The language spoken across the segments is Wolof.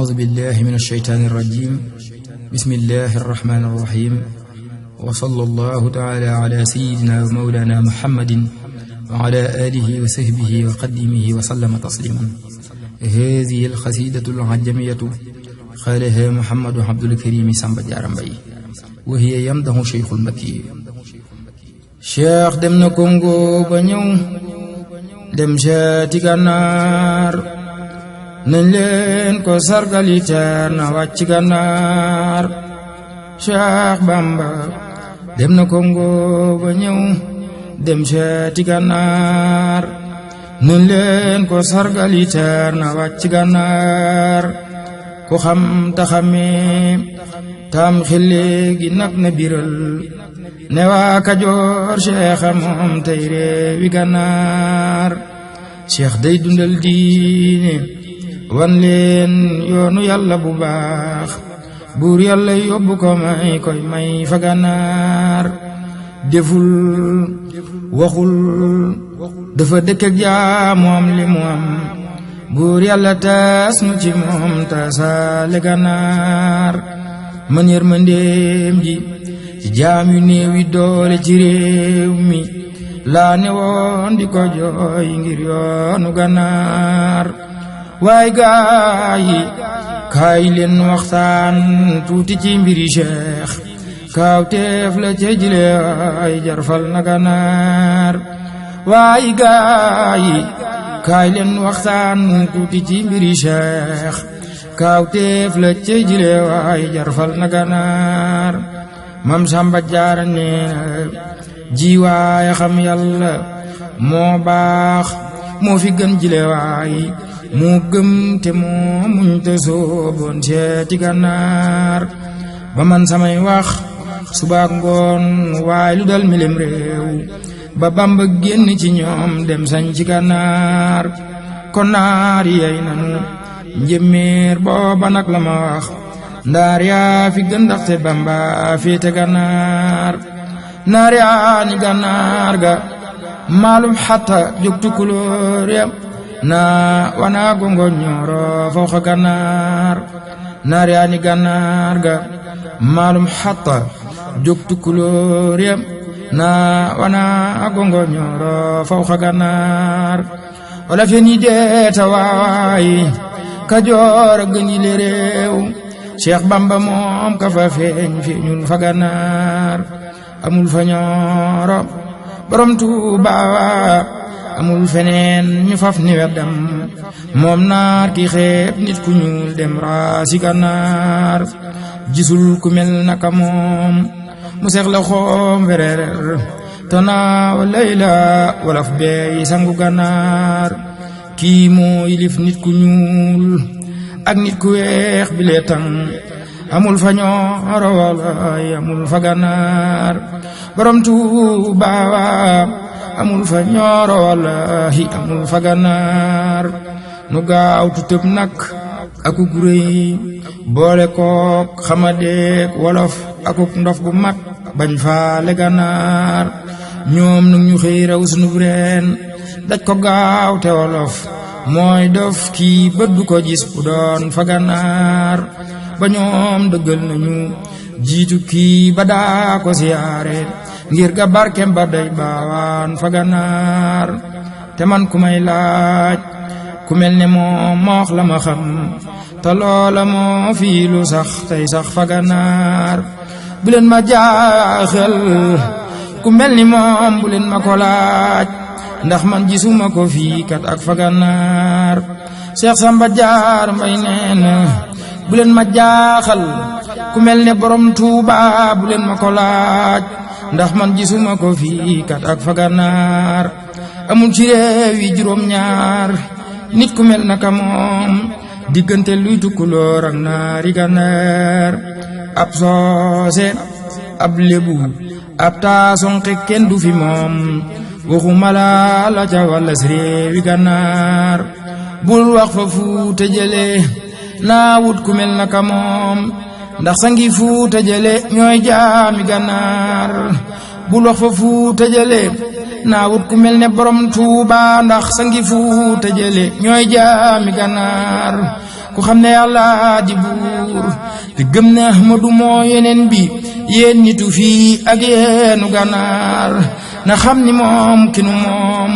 أعوذ بالله من الشيطان الرجيم بسم الله الرحمن الرحيم وصلى الله تعالى على سيدنا ومولانا محمد وعلى آله وصحبه وقدمه وسلم تسليما. هذه القصيدة العجمية قالها محمد عبد الكريم سامبا جارا مباي وهي يمدح شيخ المكي. شيخ dem na Congo ba ñëw dem seeti Gànnaar nañ leen ko sargali teer na wàcc Gànnaar. Cheikh Bamba dem na Congo ba ñëw dem seeti Gànnaar nañ leen ko sargali teer na wàcc Gànnaar. ku xam ta xamee tam xelle gi nag na biral ne waa Kajoor Cheikh moom tey réewi Gànnaar. Cheikh day dundal diine wan leen yoonu yàlla bu baax buur yàlla yóbbu ko may koy may fa Gànnaar. deful waxul dafa dëkk ak jaamu am li mu am buur yàlla taas nu ci moom taasaale Gànnaar. man yërmandeem ji ci jaam yu néew yi doole ci réew mi laa ne woon di ko jooy ngir yoonu Gànnaar. waay gaayi kaay leen waxtaan tuuti ci mbiri Cheikh kaawteef la ca jile ay jarfal na Gànnaar. waay gaayi kaay leen waxtaan tuuti ci mbiri Cheikh kaawteef la ca jile ay jarfal na Gànnaar. Mam Samba Jaara neena ji waay xam yàlla moo baax moo fi gën jile waay moo gëm te moo muñ te sooboon seeti Gànnaar. ba man samay wax subaak ngoon waay lu dal milem réew ba Bamba génn ci ñoom dem sañ ci Gànnaar. kon naar yey nanu njéeméer booba nag la ma wax ndaar yaa fi gën ndaxte Bamba féete Gànnaar. naar yaa ni Gànnaar ga maalum xatta jóg tukulóor ya naa wana gongo ñooro fawxa Gànnaar. naar yaa ni Gànnaar ga maalum xatta jóg tukulóor ya naa wana gongo ñooro fawxa Gànnaar. wala fe ni deeta waay Kajoor a gën yile réew Cheikh Bamba moom ka fa feeñ feeñul fa Gànnaar. amul fa ñooro borom Tuuba amul feneen ñu faf ni weddam moom naar ki xeeb nit ku ñuul dem raasi Gànnaar. gisul ku mel naka moom mu seex la xoom wereer tana wa layla walaf beey sangu Gànnaar. kii moo yilif nit ku ñuul ak nit ku weex bi lee tang amul fa ñooro walaay amul fa Gànnaar. borom Tuuba amul fa ñooro wallaahi amul fa Gànnaar. nu gaaw tu tëb nag akuk rëy boole kook xamadeek wolof akuk ndof gu mat bañ faale Gànnaar. ñoom nag ñu xëy raw sunub reen daj ko gaaw te wolof mooy dof kii bët du ko gis bu doon fa Gànnaar. ba ñoom dëggal nañu jiitu kii ba daa ko siyaare ngir ga barkem ba day baawaan fa Gànnaar. te man ku may laaj ku mel ne moom moox la ma xam te loola moo fii lu sax tey sax fa Gànnaar. bu leen ma jaaxal ku mel ni moom bu leen ma ko laaj ndax man gisuma ko fii kat ak fa Gànnaar. Cheikh Samba Jaar Mbay neena bu leen ma jaaxal ku mel ne borom Tuuba bu leen ma ko laaj ndax man gisuma ko fii kat ak fa Gànnaar. amul ci réew yi juróom ñaar nit ku mel naka moom diggante luy tukkulóor ak naari Gànnaar. ab soose ab lébu ab taasonqe kenn du fi moom waxuma la ca wàllas réewi Gànnaar. bul wax fa Fuuta jële naa wut ku mel naka moom ndax sangi Fuuta jële ñooy jaami Gànnaar. bul wax fa Fuuta jële naa wut ku mel ne borom Tuuba ndax sangi Fuuta jële ñooy jaami Gànnaar. ku xam ne yàlla di buur te gëm ne Ahmadu moo yeneen bi yéen nitu fii ak yeenu gànnaar na xam ni moom ki nu moom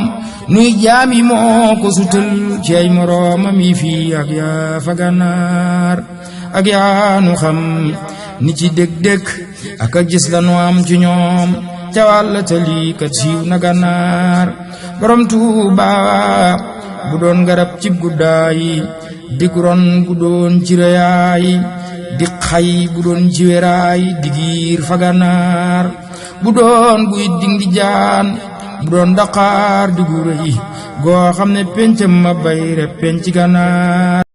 nuy jaam yi moo ko sutal ci ay moroomam yi fii ak yaa fa gànnaar ak yaa nu xam ni ci dëg-dëg ak a gis la nu am ci ñoom ca wàlla tali kat siiw na gànnaar borom Tuuba bu doon garab cib guddaay dig ron bu doon ci reyaay di xay bu doon ci weraay di giir fa gànnaar bu doon guy ding di jaan bu doon daqaar di gu rëy goo xam ne pencam ma bay rep penc gànnaar